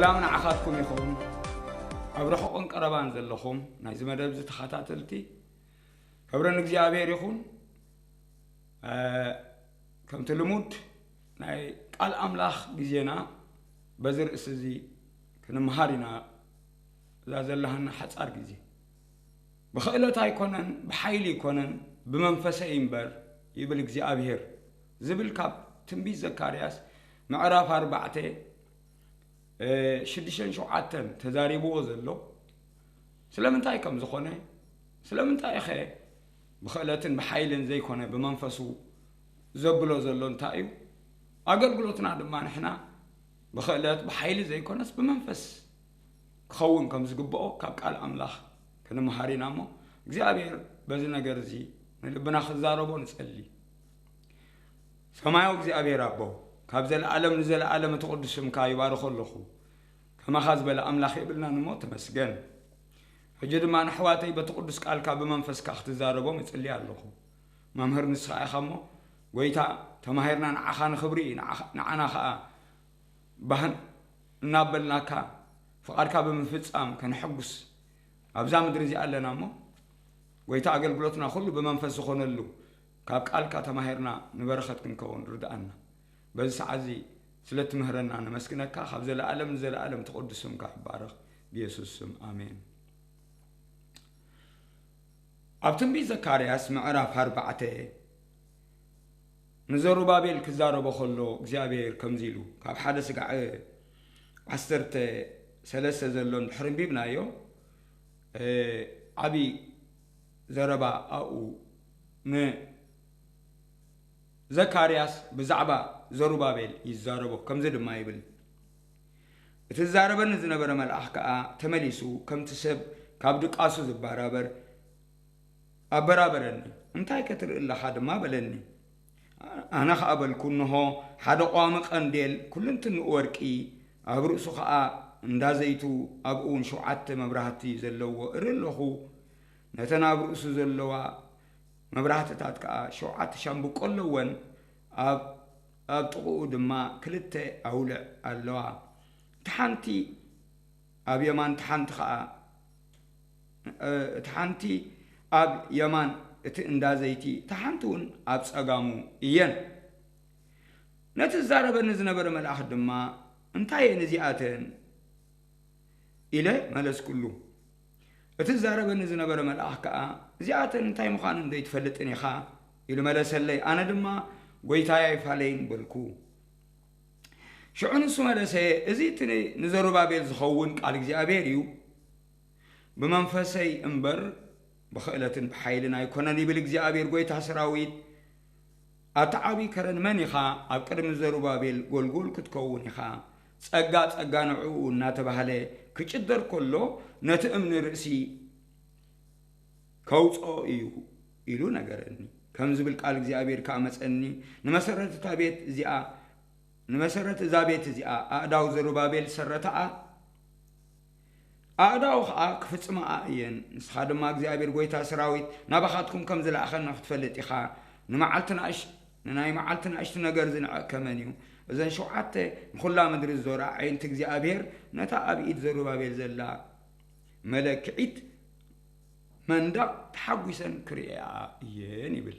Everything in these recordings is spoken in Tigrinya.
ሰላም ንዓኻትኩም ይኹን። ኣብ ርሑቕን ቀረባን ዘለኹም ናይዚ መደብ እዚ ተኸታተልቲ፣ ክብሪ ንእግዚኣብሔር ይኹን። እ፣ ከምቲ ልሙድ ናይ ቃል ኣምላኽ ግዜና በዚ ርእሲ እዚ ክንምሃር ኢና። እዛ ዘለሃና ሓጻር ግዜ ብኽእለት ኣይኮነን፣ ብሓይሊ ኣይኮነን፣ ብመንፈሰይ እምበር ይብል እግዚኣብሔር ዝብል ካብ ትንቢት ዘካርያስ ምዕራፍ ኣርባዕተ፣ እ፣ ሽዱሽተን ሸውዓተን ተዛሪብዎ ዘሎ ስለምንታይ ከም ዝኾነ፣ ስለምንታይ ኸ ብኽእለትን ብሓይልን ዘይኮነ ብመንፈሱ ዘብሎ ዘሎ እንታይ እዩ? ኣገልግሎትና ድማ ንሕና ብኽእለት ብሓይሊ ዘይኮነስ ብመንፈስ ክኸውን ከም ዝግብኦ ካብ ቃል ኣምላኽ ክንምሃር ኢና እሞ፣ እግዚኣብሔር በዚ ነገር እዚ ንልብና ክዛረቦ ንጸሊ። ሰማያዊ እግዚኣብሔር ኣቦ፣ ካብ ዘለኣለም ንዘለኣለም እቲ ቅዱስ ስምካ ይባርኾ ኣለኹ። ከማኻ ዝበለ ኣምላኽ የብልናን እሞ ተመስገን። ሕጂ ድማ ንኣሕዋተይ በቲ ቅዱስ ቃልካ ብመንፈስካ ክትዛረቦም እጽሊ ኣለኹ። መምህር ንስኻ ኢኻ እሞ፣ ጎይታ፣ ተማሂርና ንዓኻ ንኽብሪ፣ ንዓኻ-፣ ንዓና ኸኣ ባህን እናበልናካ ፍቓድካ ብምፍጻም ከነሐጉስ ኣብዛ ምድሪ እዚኣ ኣለና እሞ፣ ጎይታ፣ ኣገልግሎትና ኩሉ ብመንፈስ ዝኾነሉ ካብ ቃልካ ተማሂርና ንበረኸት ክንከውን ርድኣና። በዚ ሰዓት እዚ ስለ እትምህረና ነመስግነካ። ካብ ዘለኣለም ንዘለኣለም እቲ ቅዱስ ስምካ ይባረኽ። ብየሱስ ስም ኣሜን። ኣብ ትንቢት ዘካርያስ ምዕራፍ ኣርባዕተ ንዘሩባቤል ክዛረቦ ከሎ እግዚኣብሔር ከምዚ ኢሉ፣ ካብ ሓደ ስጋዕ ዓሰርተ ሰለስተ ዘሎ እንድሕር ኣንቢብናዮ፣ እ፣ ዓቢ ዘረባ ኣብኡ ንዘካርያስ ብዛዕባ ዘሩባቤል ይዛረቦ። ከምዚ ድማ ይብል፣ እቲ ዝዛረበኒ ዝነበረ መልኣኽ ከኣ ተመሊሱ፣ ከምቲ ሰብ ካብ ድቃሱ ዝበራበር ኣበራበረኒ። "እንታይ ከ ትርኢ ኣለኻ?" ድማ በለኒ። ኣነ ኸኣ በልኩ፣ "እንሆ፣ ሓደ ቋሚ ቀንዴል፣ ኩልንትንኡ ወርቂ፣ ኣብ ርእሱ ኸኣ እንዳ ዘይቱ፣ ኣብኡ እውን ሸውዓተ መብራህቲ ዘለዎ እርኢ ኣለኹ። ነተን ኣብ ርእሱ ዘለዋ መብራህትታት ከኣ ሸውዓተ ሻምብቆ ኣለወን፣ ኣብ፣ ኣብ ጥቕኡ ድማ ክልተ ኣውልዕ ኣለዋ። እቲ ሓንቲ ኣብ የማን፣ እቲ ሓንቲ ኸኣ፣ እ፣ እቲ ሓንቲ ኣብ የማን እቲ እንዳ ዘይቲ፣ እታ ሓንቲ እውን ኣብ ጸጋሙ እየን።" ነቲ ዝዛረበኒ ዝነበረ መልኣኽ ድማ፣ "እንታይ እየን እዚኣተን?" ኢለ መለስኩሉ። እቲ ዝዛረበኒ ዝነበረ መልኣኽ ከኣ፣ "እዚኣተን እንታይ ምዃነን ዶ ኣይትፈልጥን ኢኻ?" ኢሉ መለሰለይ። ኣነ ድማ፣ "ጐይታይ ኣይፋለይን" በልኩ። ሽዑ ንሱ መለሰ፣ "እዚ እቲ ንዘሩባቤል ዝኸውን ቃል እግዚኣብሔር እዩ። ብመንፈሰይ እምበር ብኽእለትን ብሓይልን ኣይኮነን፣ ይብል እግዚኣብሔር ጐይታ ሰራዊት። ኣቲ ዓብዪ ከረን መን ኢኻ? ኣብ ቅድሚ ዘሩባቤል ጐልጎል ክትከውን ኢኻ። ጸጋ፣ ጸጋ ንዕኡ እናተባህለ ክጭደር ከሎ፣ ነቲ እምኒ ርእሲ ከውጽኦ እዩ" ኢሉ ነገረኒ። ከም ዝብል ቃል እግዚኣብሔር ከኣ መጸኒ፣ ንመሰረት እታ ቤት እዚኣ፣ ንመሰረት እዛ ቤት እዚኣ ኣእዳው ዘሩባቤል ሰረታኣ፣ ኣእዳው ኸኣ ክፍጽማኣ እየን። ንስኻ ድማ እግዚኣብሔር ጐይታ ሰራዊት ናባኻትኩም ከም ዝለኣኸኒ ክትፈልጥ ኢኻ። ንመዓልቲ ንኣሽ-፣ ንናይ መዓልቲ ንኣሽቱ ነገር ዝንዕቕ ከመን እዩ? እዘን ሸውዓተ ንኹላ ምድሪ ዝዞራ ኣዒንቲ እግዚኣብሔር ነታ ኣብ ኢድ ዘሩባቤል ዘላ መለክዒት መንደቕ ተሓጒሰን ክርእያ እየን ይብል።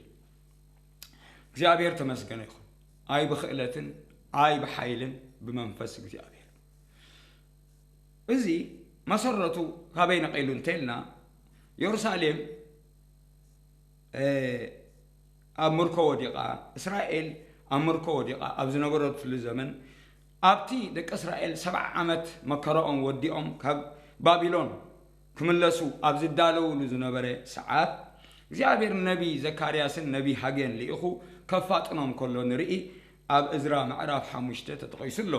እግዚኣብሔር ተመስገነ ይኹን። ኣይ ብኽእለትን ኣይ ብሓይልን ብመንፈስ እግዚኣብሔር። እዚ መሰረቱ ካበይ ነቒሉ እንተኢልና፣ የሩሳሌም፣ እ፣ ኣብ ምርኮ ወዲቓ፣ እስራኤል ኣብ ምርኮ ወዲቓ ኣብ ዝነበረትሉ ዘመን፣ ኣብቲ ደቂ እስራኤል ሰብዓ ዓመት መከራኦም ወዲኦም ካብ ባቢሎን ክምለሱ ኣብ ዝዳለውሉ ዝነበረ ሰዓት፣ እግዚኣብሔር ነቢ ዘካርያስን ነቢ ሃጌን ልኢኹ ከፋጥኖም ከሎ ንርኢ፣ ኣብ እዝራ ምዕራፍ ሓሙሽተ ተጠቒሱ ኣሎ።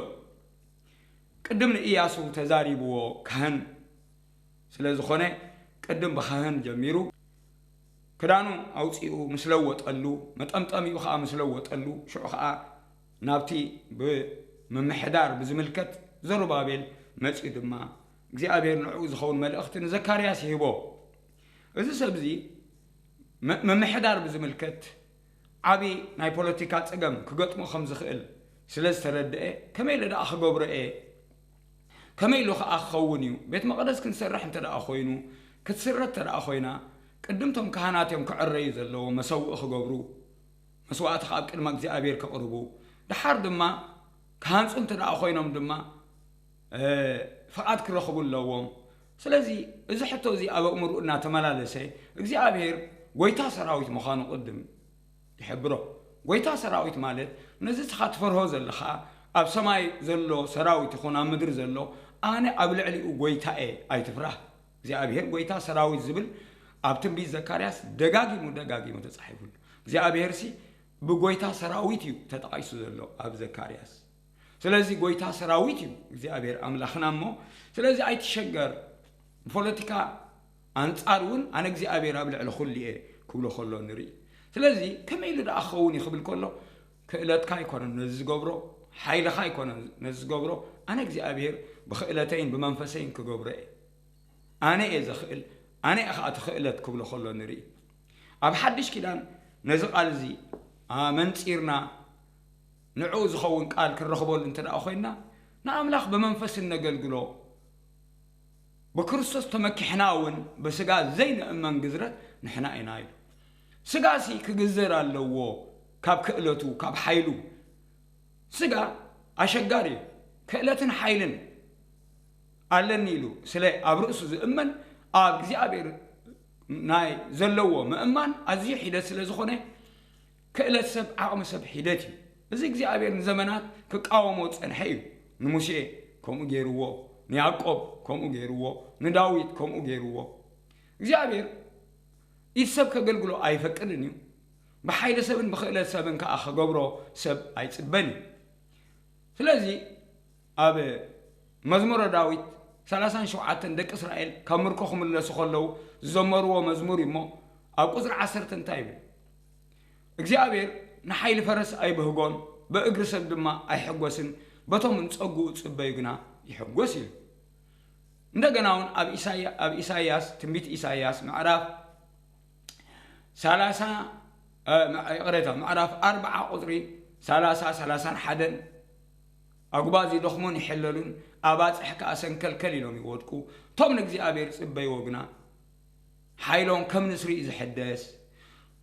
ቅድም ንኢያሱ ተዛሪብዎ ካህን ስለ ዝኾነ፣ ቅድም ብኻህን ጀሚሩ፣ ክዳኑ ኣውጺኡ ምስ ለወጠሉ፣ መጠምጠሚኡ ኸኣ ምስ ለወጠሉ፣ ሽዑ ኸኣ ናብቲ ብምምሕዳር ብዝምልከት ዘሩባቤል መጺኡ ድማ፣ እግዚኣብሔር ንዕኡ ዝኸውን መልእኽቲ ንዘካርያስ ይህቦ። እዚ ሰብዚ መ-፣ ምምሕዳር ብዝምልከት ዓቢ ናይ ፖለቲካ ጸገም ክገጥሞ ከም ዝኽእል ስለ ዝተረድአ፣ ከመይ ኢለ ደኣ ክገብሮ እየ? ከመይ ኢሉ ኸዓ ክኸውን እዩ? ቤት መቕደስ ክንሰርሕ እንተ ደኣ ኾይኑ፣ ክትስረ እንተ ደኣ ኾይና፣ ቅድምቶም ካህናት እዮም ክዕረዩ ዘለዎ፣ መሰውኢ ክገብሩ፣ መስዋእቲ ኸዓ ኣብ ቅድሚ እግዚኣብሔር ከቕርቡ፣ ደሓር ድማ ክሃንጹ እንተ ደኣ ኾይኖም ድማ፣ እ፣ ፍቓድ ክረኽቡ ኣለዎም። ስለዚ፣ እዚ ሕቶ እዚ ኣብ ኣእምሮኡ እናተመላለሰ፣ እግዚኣብሔር ጐይታ ሰራዊት ምዃኑ ቅድም ይሕብሮ። ጐይታ ሰራዊት ማለት፣ ነዚ እስኻ ትፈርሆ ዘለኻ፣ ኣብ ሰማይ ዘሎ ሰራዊት ይኹን ኣብ ምድሪ ዘሎ፣ ኣነ ኣብ ልዕሊኡ ጐይታ እየ፣ ኣይትፍራህ። እግዚኣብሔር ጐይታ ሰራዊት ዝብል ኣብ ትንቢት ዘካርያስ ደጋጊሙ ደጋጊሙ ተጻሒፉሉ። እግዚኣብሔርሲ ብጐይታ ሰራዊት እዩ ተጠቒሱ ዘሎ ኣብ ዘካርያስ። ስለዚ ጐይታ ሰራዊት እዩ እግዚኣብሔር ኣምላኽና እሞ፣ ስለዚ ኣይትሸገር። ብፖለቲካ ኣንጻር እውን ኣነ እግዚኣብሔር ኣብ ልዕሊ ኩሉ እየ ክብሎ ከሎ ንርኢ። ስለዚ ከመይ ኢሉ ደኣ ክኸውን እዩ ክብል ከሎ፣ ክእለትካ ኣይኮነን ነዚ ዝገብሮ፣ ሓይልኻ ኣይኮነን ነዚ ዝገብሮ፣ ኣነ እግዚኣብሔር ብክእለተይን ብመንፈሰይን ክገብሮ እየ። ኣነ እየ ዘኽእል፣ ኣነ እየ ኸዓ እቲ ክእለት ክብሎ ከሎ ንርኢ። ኣብ ሓድሽ ኪዳን ነዚ ቃል እዚ ኣመንጺርና ንዕኡ ዝኸውን ቃል ክንረኽበሉ እንተ ደኣ ኮይንና፣ ንኣምላኽ ብመንፈስ እነገልግሎ፣ ብክርስቶስ ተመኪሕና እውን ብስጋ ዘይንእመን ግዝረት ንሕና ኢና ኢሉ። ስጋሲ ክግዘር ኣለዎ ካብ ክእለቱ፣ ካብ ሓይሉ። ስጋ ኣሸጋሪ እዩ። ክእለትን ሓይልን ኣለኒ ኢሉ ስለ ኣብ ርእሱ ዝእመን፣ ኣብ እግዚኣብሔር ናይ ዘለዎ ምእማን ኣዝዩ ሒደት ስለ ዝኾነ፣ ክእለት ሰብ ዓቕሚ ሰብ ሒደት እዩ። እዚ እግዚኣብሔር ንዘመናት ክቃወሞ ዝጸንሐ እዩ። ንሙሴ ከምኡ ገይርዎ፣ ንያዕቆብ ከምኡ ገይርዎ፣ ንዳዊት ከምኡ ገይርዎ። እግዚኣብሔር ኢድ ሰብ ከገልግሎ ኣይፈቅድን እዩ። ብሓይሊ ሰብን ብክእለት ሰብን ከኣ ክገብሮ ሰብ ኣይጽበን እዩ። ስለዚ ኣብ መዝሙረ ዳዊት ሰላሳን ሸውዓተን ደቂ እስራኤል ካብ ምርኮ ክምለሱ ከለዉ ዝዘመርዎ መዝሙር እዩ እሞ፣ ኣብ ቁጽሪ ዓሰርተ እንታይ ይብል? እግዚኣብሔር ንሓይሊ ፈረስ ኣይብህጎን፣ ብእግሪ ሰብ ድማ ኣይሕጎስን፣ በቶም ንጸግኡ ጽበዩ ግና ይሕጎስ ኢሉ። እንደገና እውን ኣብ ኢሳያ-፣ ኣብ ኢሳያስ፣ ትንቢት ኢሳያስ ምዕራፍ ሰላሳ፣ እ፣ ምዕ-፣ ይቕሬታ፣ ምዕራፍ ኣርብዓ ቁጽሪ ሰላሳ፣ ሰላሳን ሓደን፣ ኣጉባዝ ይደኽሙን ይሕለሉን፣ ኣባጽሕ ከኣ ሰንከልከል ኢሎም ይወድቁ። እቶም ንእግዚኣብሔር ጽበይዎ ግና፣ ሓይሎም ከም ንስሪ እዩ ዝሕደስ።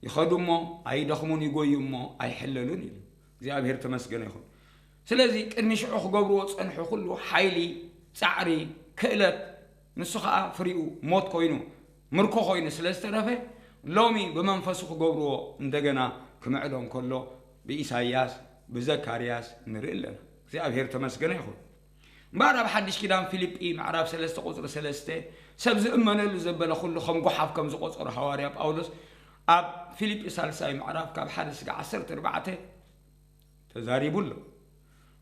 ይኸዱ እሞ ኣይደኽሙን፣ ይጎዩ እሞ ኣይሕለሉን ኢሉ። እግዚኣብሔር ተመስገነ ይኹን። ስለዚ ቅድሚ ሽዑ ክገብርዎ ዝጸንሑ ኩሉ ሓይሊ፣ ጻዕሪ፣ ክእለት፣ ንሱ ኸኣ ፍሪኡ ሞት ኮይኑ፣ ምርኮ ኮይኑ ስለ ዝተረፈ፣ ሎሚ ብመንፈሱ ክገብርዎ እንደገና ክምዕዶም ከሎ ብኢሳይያስ፣ ብዘካርያስ ንርኢ ኣለና። እግዚኣብሔር ተመስገነ ይኹን። እምበኣር ኣብ ሓድሽ ኪዳን ፊልጲ ምዕራፍ ሰለስተ ቁጽሪ ሰለስተ፣ ሰብ ዝእመነሉ ዘበለ ኩሉ ከም ጓሓፍ ከም ዝቆጸሮ ሃዋርያ ጳውሎስ ኣብ ፊልጲ ሳልሳይ ምዕራፍ ካብ ሓደ እስከ ዓሰርተ ኣርባዕተ ተዛሪቡ ኣሎ።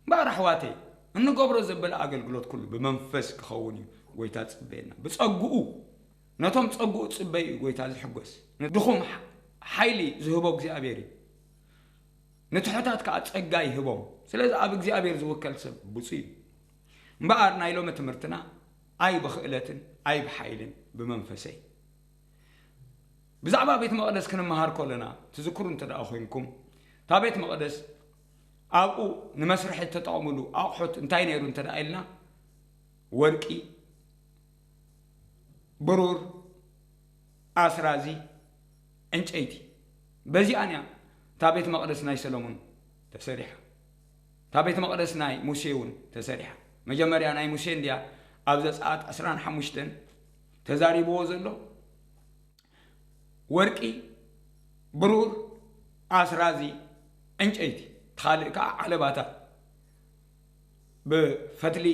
እምበኣር ኣሕዋተይ፣ እንገብሮ ዘበለ ኣገልግሎት ኩሉ ብመንፈስ ክኸውን እዩ ጎይታ ዝጽበየና። ብጸግኡ፣ ነቶም ጸግኡ ዝጽበዩ እዩ ጎይታ ዝሕጎስ። ንድኹም ሓ-፣ ሓይሊ ዝህቦ እግዚኣብሔር እዩ። ንትሑታት ከኣ ጸጋ ይህቦም። ስለዚ ኣብ እግዚኣብሔር ዝውከል ሰብ ብፁዕ እዩ። እምበኣር ናይ ሎሚ ትምህርትና ኣይ ብኽእለትን ኣይ ብሓይልን ብመንፈሰይ። ብዛዕባ ቤት መቕደስ ክንመሃር ከለና ትዝክሩ እንተ ደኣ ኮይንኩም፣ እታ ቤት መቕደስ ኣብኡ ንመስርሒ እተጠቕምሉ ኣቑሑት እንታይ ነይሩ እንተ ደኣ ኢልና፣ ወርቂ፣ ብሩር፣ ኣስራዚ፣ ዕንጨይቲ። በዚኣን እያ እታ ቤት መቕደስ ናይ ሰሎሞን ተሰሪሓ። እታ ቤት መቕደስ ናይ ሙሴ እውን ተሰሪሓ። መጀመርያ ናይ ሙሴ እንድያ ኣብ ዘጸኣት ዕስራን ሓሙሽተን ተዛሪብዎ ዘሎ። ወርቂ፣ ብሩር፣ ኣስራዚ፣ ዕንጨይቲ፣ እቲ ካልእ ከኣ ዓለባታት ብፈትሊ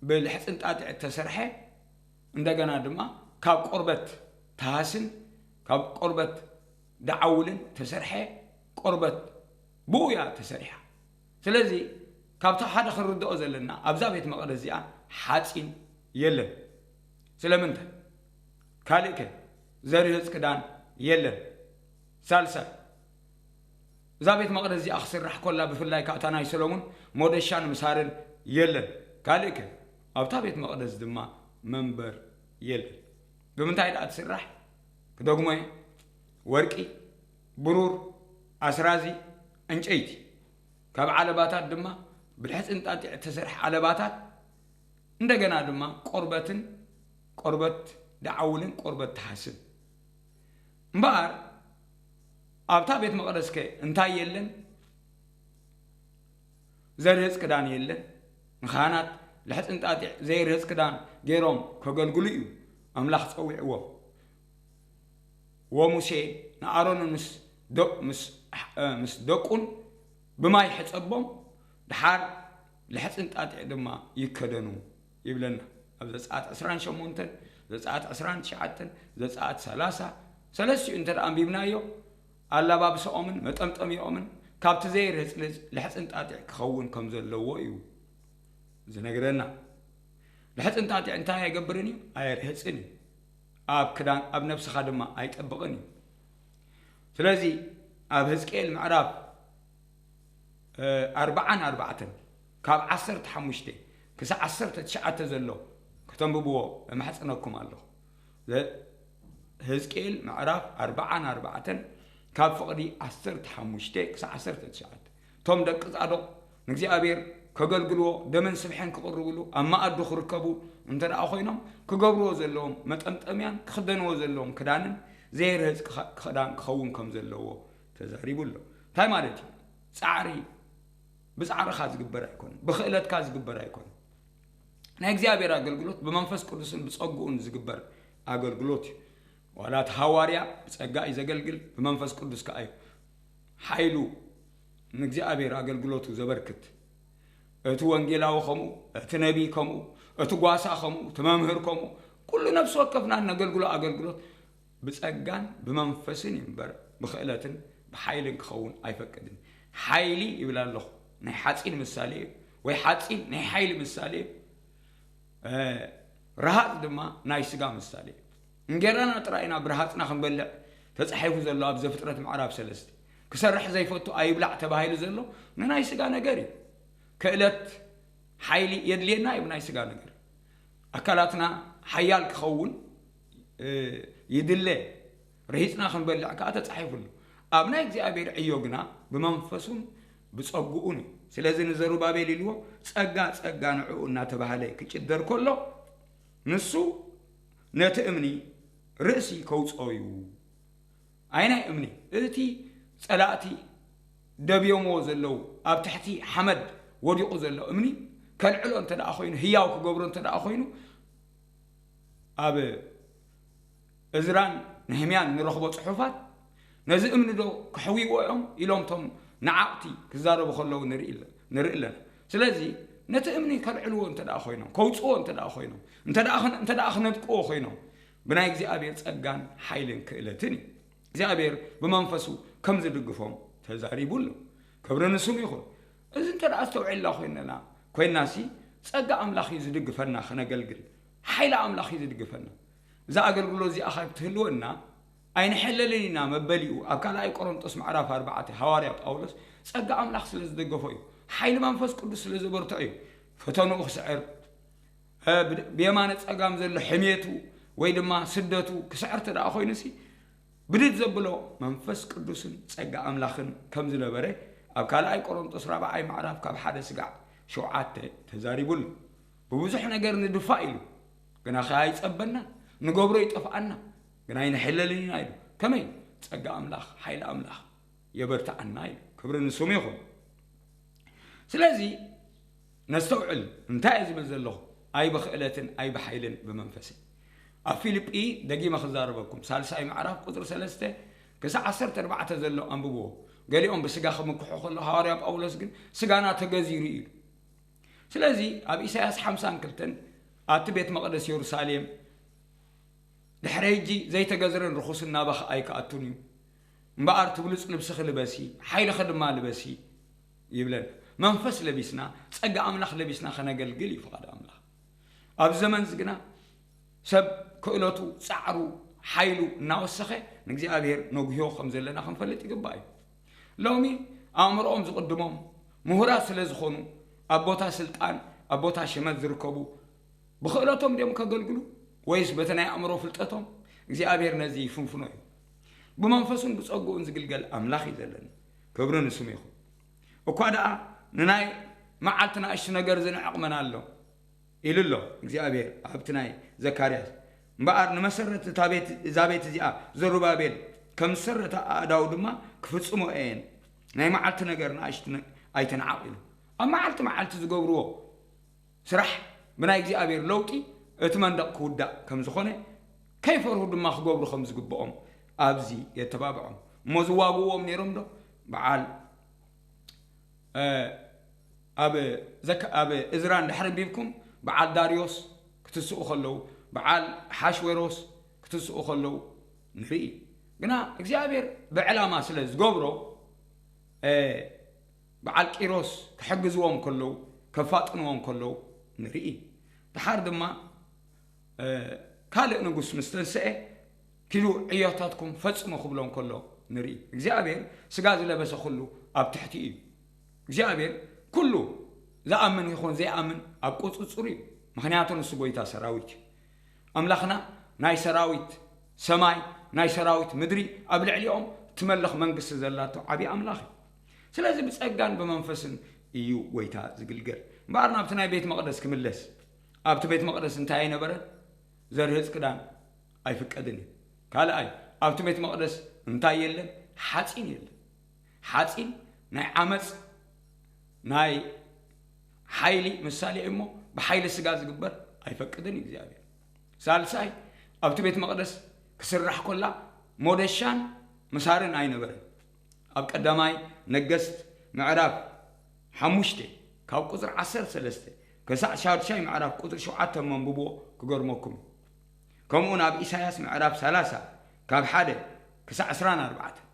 ብልሕጽንጣጢዕ እተሰርሐ፣ እንደገና ድማ ካብ ቆርበት ተሃስን ካብ ቆርበት ደዓውልን ተሰርሐ ቆርበት ብኡ እያ ተሰሪሓ። ስለዚ ካብቲ ሓደ ክንርድኦ ዘለና ኣብዛ ቤት መቕደስ እዚኣ ሓጺን የለን። ስለምንታይ? ካልእከ ዘርህጽ ክዳን የለን። ሳልሳይ፣ እዛ ቤት መቕደስ እዚኣ ክስራሕ ኮላ ብፍላይ ከኣ እታ ናይ ሰሎሙን ሞደሻን ምሳርን የለን። ካልእከ ኣብታ ቤት መቕደስ ድማ መንበር የለን። ብምንታይ ደኣ ትስራሕ? ክደግሞ እየ። ወርቂ፣ ብሩር፣ ኣስራዚ፣ ዕንጨይቲ። ካብ ዓለባታት ድማ ብልሕጽንጣጢዕ እተሰርሐ ዓለባታት እንደገና ድማ ቆርበትን ቆርበት ደዓውልን ቆርበት ተሓስን። እምበኣር ኣብታ ቤት መቕደስከ እንታይ የለን? ዘርህጽ ክዳን የለን። ንኻህናት ልሕጽን ጣጢዕ ዘይርህጽ ክዳን ገይሮም ከገልግሉ እዩ ኣምላኽ ጸዊዕዎም። ወሙሴ ንኣሮንን ምስ ደ- ምስ ምስ ደቁን ብማይ ሕጸቦም፣ ድሓር ልሕጽን ጣጢዕ ድማ ይከደኑ ይብለና። ኣብ ዘጸኣት ዕስራን ሸሞንተን፣ ዘጸኣት ዕስራን ትሽዓተን፣ ዘጸኣት ሰላሳ፣ ሰለስቲኡ እንተ ደኣ ኣንቢብናዮ፣ ኣላባብሰኦምን መጠምጠሚኦምን ካብቲ ዘይርህጽ ልሕጽን ጣጢዕ ክኸውን ከም ዘለዎ እዩ ዝነግረና። ልሕጽን ጣጢዕ እንታይ ኣይገብርን እዩ? ኣየርህጽን እዩ። ኣብ ክዳን ኣብ ነብስኻ ድማ ኣይጠብቕን እዩ። ስለዚ ኣብ ህዝቅኤል ምዕራፍ ኣርባዓን ኣርባዕተን ካብ ዓሰርተ ሓሙሽተ ክሳብ ዓሰርተ ትሽዓተ ዘሎ ከተንብብዎ እማሕጸነኩም ኣለኹ። ህዝቅኤል ምዕራፍ ኣርባዓን ኣርባዕተን ካብ ፍቕዲ ዓሰርተ ሓሙሽተ ክሳብ ዓሰርተ ትሽዓተ። እቶም ደቂ ጻዶቕ ንእግዚኣብሔር ከገልግልዎ፣ ደምን ስብሐን ክቕርብሉ ኣብ መኣዱ ክርከቡ እንተ ደኣ ኮይኖም፣ ክገብርዎ ዘለዎም መጠምጠምያን ክኽደንዎ ዘለዎም ክዳንን ዘይርህጽ ክዳን ክኸውን ከም ዘለዎ ተዛሪቡ ኣሎ። እንታይ ማለት እዩ? ጻዕሪ ብጻዕርኻ ዝግበር ኣይኮነን፣ ብኽእለትካ ዝግበር ኣይኮነን። ናይ እግዚኣብሔር ኣገልግሎት ብመንፈስ ቅዱስን ብጸግኡን ዝግበር ኣገልግሎት እዩ። ዋላ እቲ ሃዋርያ ብጸጋ እዩ ዘገልግል፣ ብመንፈስ ቅዱስ ከኣ እዩ ሓይሉ ንእግዚኣብሔር ኣገልግሎቱ ዘበርክት። እቲ ወንጌላዊ ከምኡ፣ እቲ ነቢይ ከምኡ፣ እቲ ጓሳ ከምኡ፣ እቲ መምህር ከምኡ፣ ኩሉ ነፍሲ ወከፍና እነገልግሎ ኣገልግሎት ብጸጋን ብመንፈስን እዩ እምበር፣ ብኽእለትን ብሓይልን ክኸውን ኣይፈቅድን። ሓይሊ ይብል ኣለኹ፣ ናይ ሓጺን ምሳሌ እዩ፣ ወይ ሓጺን ናይ ሓይሊ ምሳሌ እዩ። ረሃጽ ድማ ናይ ስጋ ምሳሌ እዩ። እንጌራና ጥራይ ኢና ብረሃጽና ክንበልዕ ተጻሒፉ ዘሎ ኣብ ዘፍጥረት ምዕራፍ ሰለስተ። ክሰርሕ ዘይፈቱ ኣይብላዕ ተባሂሉ ዘሎ ንናይ ስጋ ነገር እዩ። ክእለት ሓይሊ የድልየና እዩ ናይ ስጋ ነገር። ኣካላትና ሓያል ክኸውን ይድለ። ረሂጽና ክንበልዕ ከኣ ተጻሒፉ ኣሎ። ኣብ ናይ እግዚኣብሔር ዕዮ ግና ብመንፈሱን ብጸግኡን እዩ። ስለዚ ንዘሩባቤል ኢልዎ፣ ጸጋ ጸጋ ንዕኡ እናተባህለ ክጭደር ከሎ፣ ንሱ ነቲ እምኒ ርእሲ ከውጽኦ እዩ። ኣይ ናይ እምኒ፣ እቲ ጸላእቲ ደብዮምዎ ዘለዉ፣ ኣብ ትሕቲ ሓመድ ወዲቑ ዘሎ እምኒ ከልዕሎ እንተ ደኣ ኮይኑ፣ ህያው ክገብሮ እንተ ደኣ ኮይኑ፣ ኣብ እዝራን ነህምያን ንረኽቦ ጽሑፋት፣ ነዚ እምኒ ዶ ክሕውይዎ እዮም ኢሎም እቶም ነዓቕቲ ክዛረቡ ከለዉ ንርኢ ኣለ-፣ ንርኢ ኣለና። ስለዚ ነቲ እምኒ ከልዕልዎ እንተ ደኣ ኮይኖም፣ ከውጽዎ እንተ ደኣ ኮይኖም፣ እንተ ደኣ ክን-፣ እንተ ደኣ ክነድቅዎ ኮይኖም፣ ብናይ እግዚኣብሔር ጸጋን ሓይልን ክእለትን እዩ። እግዚኣብሔር ብመንፈሱ ከም ዝድግፎም ተዛሪቡ ኣሎ። ክብሪ ንስሙ ይኹን። እዚ እንተ ደኣ ኣስተውዒልና ኮይንና፣ ኮይንናሲ፣ ጸጋ ኣምላኽ እዩ ዝድግፈና ክነገልግል። ሓይሊ ኣምላኽ እዩ ዝድግፈና። እዛ ኣገልግሎት እዚኣ ካብ ትህልወና፣ ኣይንሕለልን ኢና መበሊኡ። ኣብ ካልኣይ ቆሮንጦስ ምዕራፍ ኣርባዕተ ሃዋርያ ጳውሎስ ጸጋ ኣምላኽ ስለ ዝደገፎ እዩ። ሓይሊ መንፈስ ቅዱስ ስለ ዘበርትዖ እዩ። ፈተንኡ ክስዕር፣ እ፣ ብ-፣ ብየማነ ጸጋም ዘሎ ሕሜቱ ወይ ድማ ስደቱ ክስዕር እንተ ደኣ ኮይኑሲ፣ ብድድ ዘብሎ መንፈስ ቅዱስን ጸጋ ኣምላኽን ከም ዝነበረ ኣብ ካልኣይ ቆሮንጦስ ራብዓይ ምዕራፍ ካብ ሓደ ስጋዕ ሸውዓተ ተዛሪቡ ኣሎ። ብብዙሕ ነገር ንድፋእ ኢሉ፣ ግና ኸኣ ኣይጸበናን፣ ንገብሮ ይጠፍኣና፣ ግና ኣይንሕለልን ኢና ኢሉ። ከመይ? ጸጋ ኣምላኽ፣ ሓይሊ ኣምላኽ የበርትዓና ኢሉ። ክብሪ ንስሙ ይኹን። ስለዚ ነስተውዕል፣ እንታይ እየ ዝብል ዘለኹ? ኣይ ብኽእለትን ኣይ ብሓይልን ብመንፈስን። ኣብ ፊልጲ ደጊመ ክዛረበኩም፣ ሳልሳይ ምዕራፍ ቁጽሪ ሰለስተ ክሳዕ ዓሰርተ ኣርባዕተ ዘሎ ኣንብብዎ። ገሊኦም ብስጋ ክምክሑ ከለዉ፣ ሃዋርያ ጳውሎስ ግን ስጋና ተገዚሩ ኢሉ። ስለዚ ኣብ ኢሳያስ ሓምሳን ክልተን ኣቲ ቤት መቕደስ የሩሳሌም፣ ድሕሪ ሕጂ ዘይተገዝረን ርኹስን ናባኺ ኣይክኣቱን እዩ። እምበኣር እቲ ብሉጽ ልብስኺ ልበሲ፣ ሓይልኺ ድማ ልበሲ ይብለና። መንፈስ ለቢስና፣ ጸጋ ኣምላኽ ለቢስና ከነገልግል እዩ ፍቓድ ኣምላኽ። ኣብዚ ዘመን እዚ ግና ሰብ ክእለቱ፣ ጻዕሩ፣ ሓይሉ እናወሰኸ ንእግዚኣብሔር ነጉህዮ ከም ዘለና ክንፈልጥ ይግባእ እዩ። ሎሚ ኣእምሮኦም ዝቕድሞም ምሁራት ስለ ዝኾኑ ኣብ ቦታ ስልጣን፣ ኣብ ቦታ ሽመት ዝርከቡ ብኽእለቶም ድዮም ከገልግሉ ወይስ በቲ ናይ ኣእምሮ ፍልጠቶም? እግዚኣብሔር ነዚ ይፍንፍኖ እዩ። ብመንፈሱን ብጸግኡን ዝግልገል ኣምላኽ እዩ ዘለና። ክብሪ ንስሙ ይኹን። እኳ ደኣ ንናይ መዓልቲ ንኣሽቱ ነገር ዝንዕቕ መን ኣሎ? ኢሉ ኣሎ እግዚኣብሔር ኣብቲ ናይ ዘካርያስ። እምበኣር ንመሰረት እታ ቤት፣ እዛ ቤት እዚኣ ዘሩባቤል ከም ዝሰረታ ኣእዳዉ ድማ ክፍጽሞ እየን። ናይ መዓልቲ ነገር ንኣሽቱ ነ-፣ ኣይተንዓቕ ኢሉ። ኣብ መዓልቲ መዓልቲ ዝገብርዎ ስራሕ ብናይ እግዚኣብሔር ለውጢ እቲ መንደቕ ክውዳእ ከም ዝኾነ፣ ከይፈርሁ ድማ ክገብሩ ከም ዝግብኦም ኣብዚ የተባብዖም። እሞ ዝዋግእዎም ነይሮም ዶ? በዓል፣ እ፣ ኣብ ዘካ-፣ ኣብ እዝራ እንድሕር ኣንቢብኩም፣ በዓል ዳርዮስ ክትስኡ ከለዉ፣ በዓል ሓሽዌሮስ ክትስኡ ከለዉ ንርኢ። ግና እግዚኣብሔር ብዕላማ ስለ ዝገብሮ፣ እ፣ በዓል ቂሮስ ክሕግዝዎም ከለዉ፣ ከፋጥንዎም ከለዉ ንርኢ። ደሓር ድማ፣ እ፣ ካልእ ንጉስ ምስ ተንስኤ፣ ኪዱ ዕዮታትኩም ፈጽሙ ክብሎም ከሎ ንርኢ። እግዚኣብሔር ስጋ ዝለበሰ ኩሉ ኣብ ትሕቲ እዩ። እግዚኣብሔር ኩሉ ዝኣምን ይኹን ዘይኣምን ኣብ ቁጽጽሩ እዩ። ምኽንያቱ ንሱ ጎይታ ሰራዊት እዩ። ኣምላኽና ናይ ሰራዊት ሰማይ፣ ናይ ሰራዊት ምድሪ፣ ኣብ ልዕሊኦም ትመልኽ መንግስቲ ዘላቶ ዓብዪ ኣምላኽ እዩ። ስለዚ ብጸጋን ብመንፈስን እዩ ጎይታ ዝግልገል። እምበኣር ናብቲ ናይ ቤት መቕደስ ክምለስ፣ ኣብቲ ቤት መቕደስ እንታይ ኣይነበረን? ዘርህጽ ክዳን ኣይፍቀድን እዩ። ካልኣይ፣ ኣብቲ ቤት መቕደስ እንታይ የለን? ሓጺን የለን። ሓጺን ናይ ዓመጽ፣ ናይ ሓይሊ ምሳሌ እዩ እሞ፣ ብሓይሊ ስጋ ዝግበር ኣይፈቅድን እዩ እግዚኣብሔር። ሳልሳይ፣ ኣብቲ ቤት መቕደስ ክስራሕ ኮላ ሞደሻን ምሳርን ኣይነበረን። ኣብ ቀዳማይ ነገስት ምዕራፍ ሓሙሽተ ካብ ቁጽሪ ዓሰርተ ሰለስተ ክሳዕ ሻድሻይ ምዕራፍ ቁጽሪ ሸውዓተ መንብብዎ ክገርመኩም እዩ። ከምኡውን ኣብ ኢሳያስ ምዕራፍ ሰላሳ ካብ ሓደ ክሳዕ ዕስራን ኣርባዕተን፣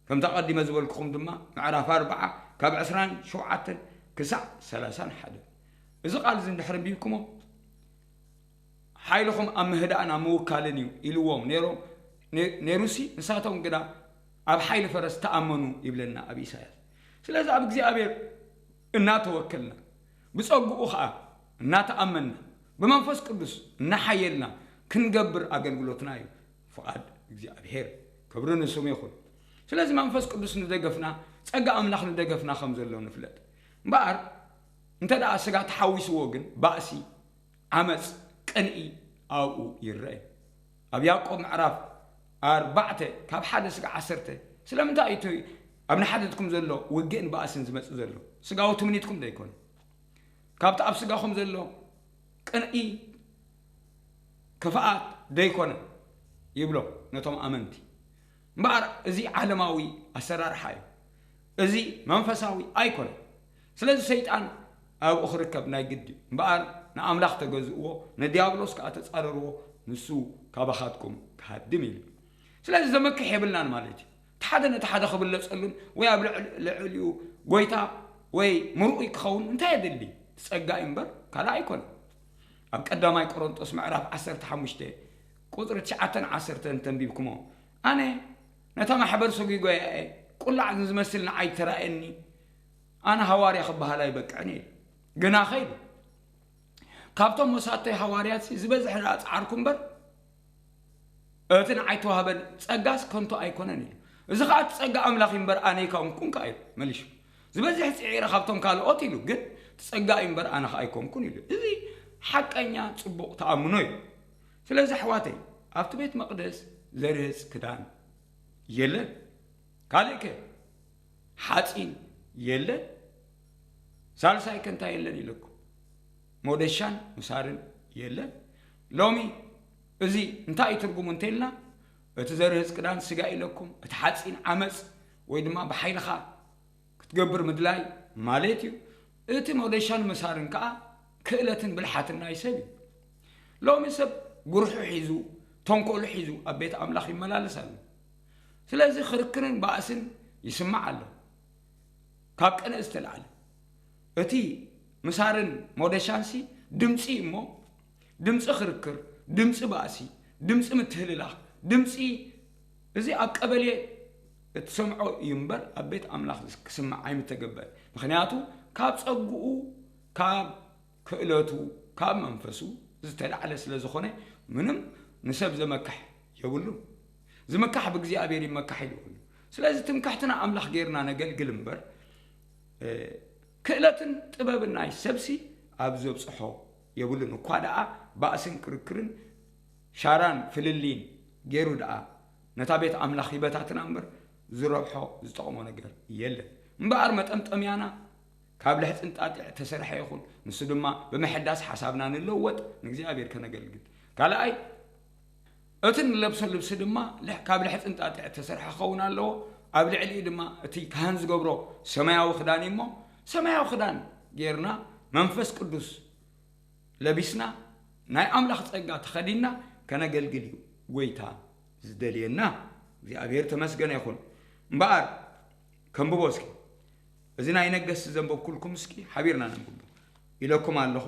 ከምቲ ኣቐዲመ ዝበልኩኹም ድማ ምዕራፍ ኣርብዓ ካብ ዕስራን ሸውዓተን ክሳዕ ሰላሳን ሓደ። እዚ ቃል እዚ እንድሕር ኣንቢብኩሞ፣ ሓይልኹም ኣብ ምህዳእን ኣብ ምውካልን እዩ ኢልዎም ነይሮም፣ ነ-፣ ነይሩሲ፣ ንሳቶም ግና ኣብ ሓይሊ ፈረስ ተኣመኑ ይብለና ኣብ ኢሳያስ። ስለዚ ኣብ እግዚኣብሔር እናተወከልና፣ ብጸግኡ ኸኣ እናተኣመንና፣ ብመንፈስ ቅዱስ እናሓየልና ክንገብር ኣገልግሎትና እዩ ፍቓድ እግዚኣብሔር። ክብሪ ንስሙ ይኹን። ስለዚ መንፈስ ቅዱስ ንደገፍና፣ ጸጋ ኣምላኽ ንደገፍና ከም ዘሎ ንፍለጥ። እምበኣር እንተ ደኣ ስጋ ተሓዊስዎ ግን፣ ባእሲ፣ ዓመጽ፣ ቅንኢ ኣብኡ ይረአ። ኣብ ያዕቆብ ምዕራፍ ኣርባዕተ ካብ ሓደ ስጋ ዓሰርተ፣ ስለምንታይ እቲ ኣብ ንሓደትኩም ዘሎ ውግእን ባእስን ዝመጽእ ዘሎ? ስጋዊ ትምኒትኩም ዶ ኣይኮነ? ካብቲ ኣብ ስጋኹም ዘሎ ቅንኢ፣ ክፍኣት ዶ ኣይኮነ? ይብሎም ነቶም ኣመንቲ። እምበኣር እዚ ዓለማዊ ኣሰራርሓ እዩ። እዚ መንፈሳዊ ኣይኮነን። ስለዚ ሰይጣን ኣብኡ ክርከብ ናይ ግዲ እዩ። እምበኣር ንኣምላኽ ተገዝእዎ፣ ንዲያብሎስ ከኣ ተጻረርዎ፣ ንሱ ካባኻትኩም ክሃድም ኢሉ። ስለዚ ዘመክሕ የብልናን ማለት እዩ። እቲ ሓደ ነቲ ሓደ ክብለጸሉን ወይ ኣብ ልዕል-፣ ልዕሊኡ ጎይታ ወይ ምርኡይ ክኸውን እንታይ የድሊ? እቲ ጸጋ እዩ እምበር ካልእ ኣይኮነን። ኣብ ቀዳማይ ቆሮንጦስ ምዕራፍ ዓሰርተ ሓሙሽተ ቁጽሪ ትሽዓተን ዓሰርተን ተንቢብኩሞ፣ ኣነ ነታ ማሕበር ሰጒጎያ እየ፣ ቁላዕ ዝመስል ንዓይ ተራእየኒ፣ ኣነ ሃዋርያ ክበሃል ኣይበቅዕን እየ። ግናኸ ኢሉ፣ ካብቶም መሳቶይ ሃዋርያትሲ ዝበዝሕ ደኣ ጸዓርኩ እምበር፣ እቲ ንዓይ ተዋህበን ጸጋስ ከንቱ ኣይኮነን ኢሉ። እዚ ኸኣ እቲ ጸጋ ኣምላኽ እዩ እምበር ኣነ ኣይኮንኩን ከኣ ኢሉ መሊሱ። ዝበዝሕ ጽዒረ ካብቶም ካልኦት ኢሉ፣ ግን እቲ ጸጋ እዩ እምበር ኣነ ኸኣ ኣይኮንኩን ኢሉ። እዚ ሓቀኛ ጽቡቕ ተኣምኖ እዩ። ስለዚ ኣሕዋተይ፣ ኣብቲ ቤት መቕደስ ዘርህጽ ክዳን የለን። ካልእ ከ? ሓጺን የለን። ሳልሳይ ከ እንታይ የለን ኢለኩም? ሞደሻን ምሳርን የለን። ሎሚ እዚ እንታይ እዩ ትርጉሙ እንተኢልና፣ እቲ ዘርህጽ ክዳን ስጋ ኢለኩም፣ እቲ ሓጺን ዓመጽ ወይ ድማ ብሓይልኻ ክትገብር ምድላይ ማለት እዩ። እቲ ሞደሻን ምሳርን ከኣ ክእለትን ብልሓትን ናይ ሰብ እዩ። ሎሚ ሰብ ጉርሑ ሒዙ፣ ተንኮሉ ሒዙ ኣብ ቤት ኣምላኽ ይመላለስ ኣሎ። ስለዚ ክርክርን ባእስን ይስማዕ ኣሎ። ካብ ቅንኢ ዝተላዕለ። እቲ ምሳርን ሞደሻንሲ ድምጺ እሞ፣ ድምጺ ክርክር፣ ድምጺ ባእሲ፣ ድምጺ ምትህልላኽ፣ ድምጺ እዚ ኣብ ቀበሌ እትሰምዖ እዩ እምበር ኣብ ቤት ኣምላኽ ክስማዕ ኣይምተገበን። ምኽንያቱ ካብ ጸግኡ፣ ካብ ክእለቱ፣ ካብ መንፈሱ ዝተላዕለ ስለ ዝኾነ ምንም ንሰብ ዘመካሕ የብሉን። ዝምካሕ ብእግዚኣብሔር ይመካሕ ኢሉ ይብሉ። ስለዚ ትምክሕትና ኣምላኽ ጌርና ነገልግል እምበር፣ እ፣ ክእለትን ጥበብን ናይ ሰብሲ ኣብ ዘብጽሖ የብሉን። እኳ ደኣ ባእስን ክርክርን ሻራን ፍልልይን ገይሩ ደኣ ነታ ቤት ኣምላኽ ይበታትና እምበር ዝረብሖ ዝጠቕሞ ነገር የለን። እምበኣር መጠምጠምያና ካብ ልሕጽን ጣጢዕ ተሰርሐ ይኹን፣ ንሱ ድማ ብምሕዳስ ሓሳብና ንለወጥ ንእግዚኣብሔር ከነገልግል። ካልኣይ፣ እቲ ንለብሶ ልብሲ ድማ ልሕ-፣ ካብ ልሕጽን ጣጢዕ ተሰርሐ ክኸውን ኣለዎ። ኣብ ልዕሊኡ ድማ እቲ ካህን ዝገብሮ ሰማያዊ ክዳን እዩ እሞ፣ ሰማያዊ ክዳን ጌርና መንፈስ ቅዱስ ለቢስና ናይ ኣምላኽ ጸጋ ተኸዲንና ከነገልግል እዩ ጎይታ ዝደልየና። እግዚኣብሔር ተመስገነ ይኹን። እምበኣር ከንብቦ እስኪ። እዚ ናይ ነገስት ዘንበብኩልኩም እስኪ ሓቢርና ነንብቦ ኢለኩም ኣለኹ።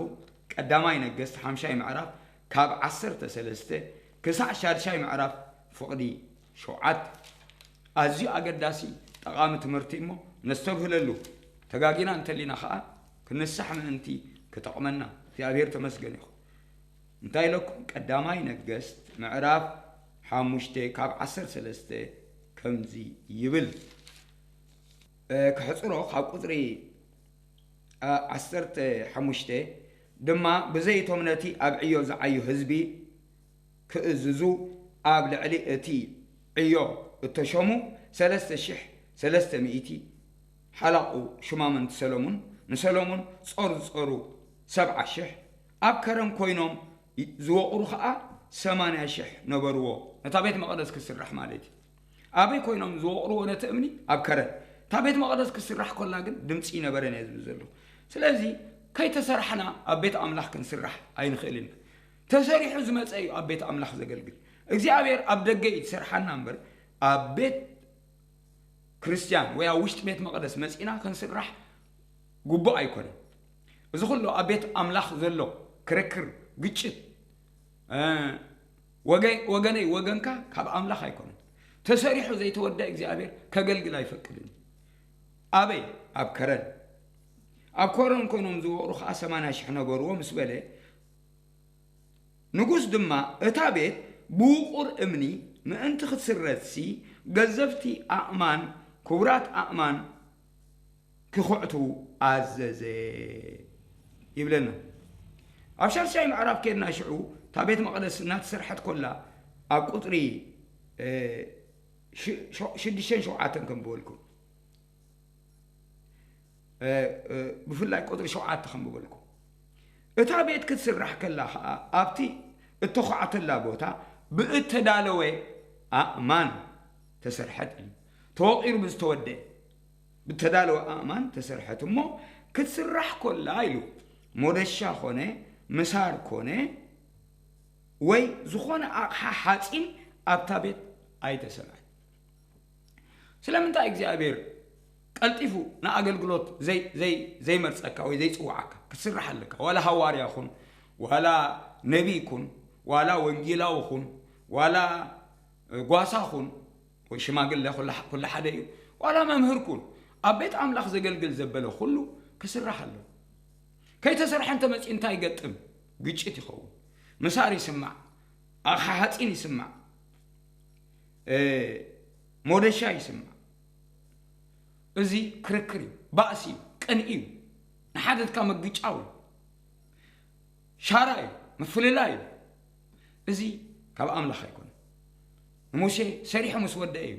ቀዳማይ ነገስት ሓምሻይ ምዕራፍ ካብ ዓሰርተ ሰለስተ ክሳዕ ሻድሻይ ምዕራፍ ፍቕዲ ሸውዓተ። ኣዝዩ ኣገዳሲ ጠቓሚ ትምህርቲ እሞ ነስተብህለሉ። ተጋጊና እንተሊና ኸኣ ክንሳሕ ምእንቲ ክጠቕመና እግዚኣብሔር ተመስገን ይኹን። እንታይ ኢለኩም? ቀዳማይ ነገስት ምዕራፍ ሓሙሽተ ካብ ዓሰርተ ሰለስተ ከምዚ ይብል። እ፣ ክሕጽሮ ካብ ቁጽሪ፣ እ፣ ዓሰርተ ሓሙሽተ ድማ ብዘይቶም ነቲ ኣብ ዕዮ ዝዓዩ ህዝቢ ክእዝዙ ኣብ ልዕሊ እቲ ዕዮ እተሾሙ ሰለስተ ሽሕ ሰለስተ ሚእቲ ሓላቑ ሹማምንቲ ሰሎሙን ንሰሎሙን ጾር ዝጾሩ ሰብዓ ሽሕ ኣብ ከረን ኮይኖም ዝወቕሩ ኸኣ ሰማንያ ሽሕ ነበርዎ። ነታ ቤት መቕደስ ክስራሕ ማለት እዩ። ኣበይ ኮይኖም ዝወቕርዎ ነቲ እምኒ? ኣብ ከረን። እታ ቤት መቕደስ ክስራሕ ኮላ ግን ድምፂ ይነበረን እየ ዝብል ዘለኹ። ስለዚ ከይተሰርሕና ኣብ ቤት ኣምላኽ ክንስራሕ ኣይንኽእልን ኢና። ተሰሪሑ ዝመፀ እዩ ኣብ ቤት ኣምላኽ ዘገልግል። እግዚኣብሔር ኣብ ደገ እዩ ዝሰርሓና እምበር ኣብ ቤት ክርስቲያን ወይ ኣብ ውሽጢ ቤት መቕደስ መፂና ክንስራሕ ግቡእ ኣይኮነን። እዚ ኩሉ ኣብ ቤት ኣምላኽ ዘሎ ክርክር፣ ግጭት፣ እ፣ ወገ-፣ ወገነይ ወገንካ ካብ ኣምላኽ ኣይኮነን። ተሰሪሑ ዘይተወደአ እግዚኣብሔር ከገልግል ኣይፈቅድን። ኣበይ? ኣብ ከረን። ኣብ ከረን ኮይኖም ዝወቕሩ ኸዓ ሰማንያ ሽሕ ነበርዎ ምስ በለ፣ ንጉስ ድማ እታ ቤት ብውቑር እምኒ ምእንቲ ክትስረትሲ ገዘፍቲ ኣእማን፣ ክቡራት ኣእማን ክኹዕቱ ኣዘዘ ይብለና። ኣብ ሻድሻይ ምዕራፍ ከድና ሽዑ እታ ቤት መቕደስ እናተሰርሐት ኮላ ኣብ ቁጽሪ፣ እ፣ ሽ-፣ ሸ-፣ ሽዱሽተን ሸውዓተን ከም በልኩም፣ እ፣ እ፣ ብፍላይ ቁጽሪ ሸውዓተ ከም በልኩም፣ እታ ቤት ክትስራሕ ከላ ኸኣ ኣብቲ እተኹዓተላ ቦታ ብእተዳለወ ኣእማን ተሰርሐት እዩ። ተወቒሩ ብዝተወደአ ብተዳለወ ኣእማን ተሰርሐት እሞ ክትስራሕ ኮላ ኢሉ ሞደሻ ኮነ ምሳር ኮነ ወይ ዝኾነ ኣቕሓ ሓጺን ኣብታ ቤት ኣይተሰምዐን። ስለምንታይ እግዚኣብሔር ቀልጢፉ ንኣገልግሎት ዘይ-፣ ዘይ-፣ ዘይመርጸካ ወይ ዘይጽውዓካ? ክትስራሕ ኣለካ። ዋላ ሃዋርያ ኩን፣ ዋላ ነቢይ ኩን፣ ዋላ ወንጌላዊ ኩን፣ ዋላ ጓሳ ኩን፣ ወይ ሽማግለ፣ ኩላ፣ ኩላ ሓደ እዩ። ዋላ መምህር ኩን፣ ኣብ ቤት ኣምላኽ ዘገልግል ዘበለ ኩሉ ክስራሕ ኣለዎ። ከይተሰርሐ እንተመጺኡ እንታይ ይገጥም? ግጭት ይኸውን። ምሳር ይስማዕ፣ ኣቕሓ ሓጺን ይስማዕ፣ እ፣ ሞደሻ ይስማዕ። እዚ ክርክር እዩ፣ ባእሲ እዩ፣ ቅንኢ እዩ፣ ንሓደትካ ምግጫው እዩ፣ ሻራ እዩ፣ ምፍልላይ እዩ። እዚ ካብ ኣምላኽ ኣይኮነን። ንሙሴ ሰሪሑ ምስ ወደአ እዩ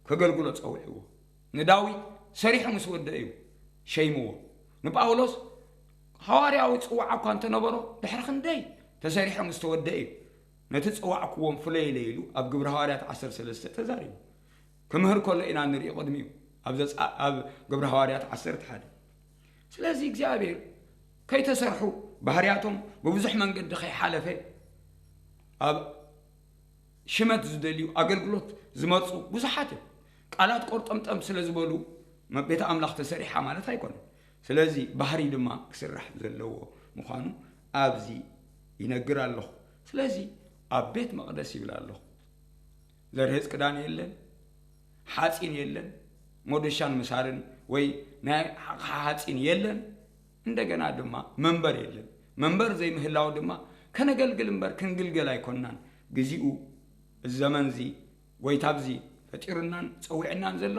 ከገልግሎ ጸዊዕዎ። ንዳዊት ሰሪሑ ምስ ወደአ እዩ ሸይምዎ። ንጳውሎስ ሃዋርያዊ ጽዋዕ እኳ እንተነበሮ፣ ድሕሪ ክንደይ ተሰሪሑ ምስ ተወደአ እዩ ነቲ ጸዋዕክዎም ፍለይለይ ኢሉ ኣብ ግብሪ ሃዋርያት ዓሰርተ ሰለስተ ተዛሪቡ። ክምህር ከሎ ኢና ንሪኦ ቅድሚኡ ኣብ ዘጻ-፣ ኣብ ግብሪ ሃዋርያት ዓሰርተ ሓደ። ስለዚ እግዚኣብሔር ከይተሰርሑ ባህርያቶም ብብዙሕ መንገዲ ከይሓለፈ ኣብ ሽመት ዝደልዩ ኣገልግሎት ዝመርጹ ብዙሓት እዮም። ቃላት ቆርጠምጠም ስለ ዝበሉ መ-፣ ቤተ ኣምላኽ ተሰሪሓ ማለት ኣይኮነን። ስለዚ ባህሪ ድማ ክስራሕ ዘለዎ ምዃኑ ኣብዚ ይነግር ኣለኹ። ስለዚ ኣብ ቤት መቕደስ ይብል ኣለኹ። ዘርህጽ ክዳን የለን፣ ሓጺን የለን፣ ሞደሻን ምሳርን ወይ ናይ ሓ-፣ ሓጺን የለን። እንደገና ድማ መንበር የለን። መንበር ዘይምህላው ድማ ከነገልግል እምበር ክንግልገል ኣይኮንናን። ግዚኡ፣ እዚ ዘመንዚ፣ ጎይታ ኣብዚ ፈጢሩናን ጸዊዕናን ዘሎ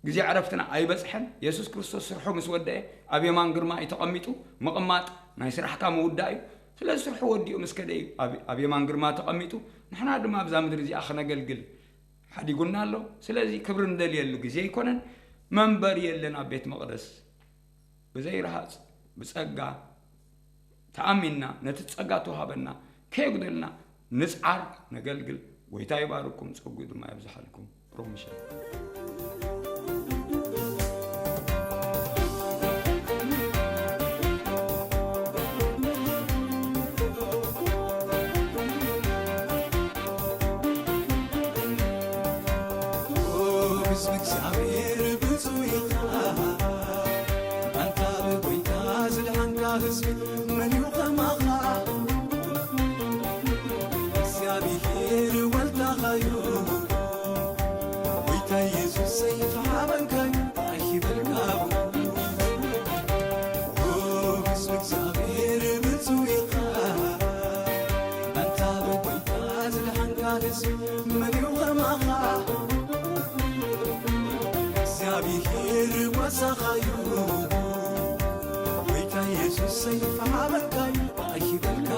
ግዜ ዕረፍትና ኣይበጽሐን። የሱስ ክርስቶስ ስርሑ ምስ ወደአ ኣብ የማን ግርማ እዩ ተቐሚጡ። ምቕማጥ ናይ ስራሕካ ምውዳእ እዩ። ስለዚ ስርሑ ወዲኡ ምስ ከደ እዩ ኣብ፣ ኣብ የማን ግርማ ተቐሚጡ። ንሕና ድማ ኣብዛ ምድሪ እዚኣ ክነገልግል ሓዲጉና ኣሎ። ስለዚ ክብሪ ንደልየሉ ግዜ ኣይኮነን። መንበሪ የለን ኣብ ቤት መቕደስ። ብዘይ ረሃጽ ብጸጋ ተኣሚንና ነቲ ጸጋ ተዋሃበና ከየጉደልና ንጽዓር ነገልግል። ጎይታ ይባርኩም፣ ጸጉ ድማ ያብዝሓልኩም። ሮብ ምሸት ህዝቢ እግዚኣብሔር ብፁዕ ኢኻ ኣንታ ብጎይታ ዝድሓንካ ህዝቢ መን እዩ ከማኻ እግዚኣብሔር ወልዳኻዩ ጎይታ ኢየሱሰይ ተሓበንካዩ ኣይበልካ ህዝቢ እግዚኣብሔር ብፁዕ ኢኻ ኣንታ ብጎይታ ዝድሓንካ ህዝቢ መን እዩ ከማኻ እግዚኣብሔር ጓሳኻዩ ጎይታ ኢየሱሰይ ተሓበንካዩ ኣይበልካ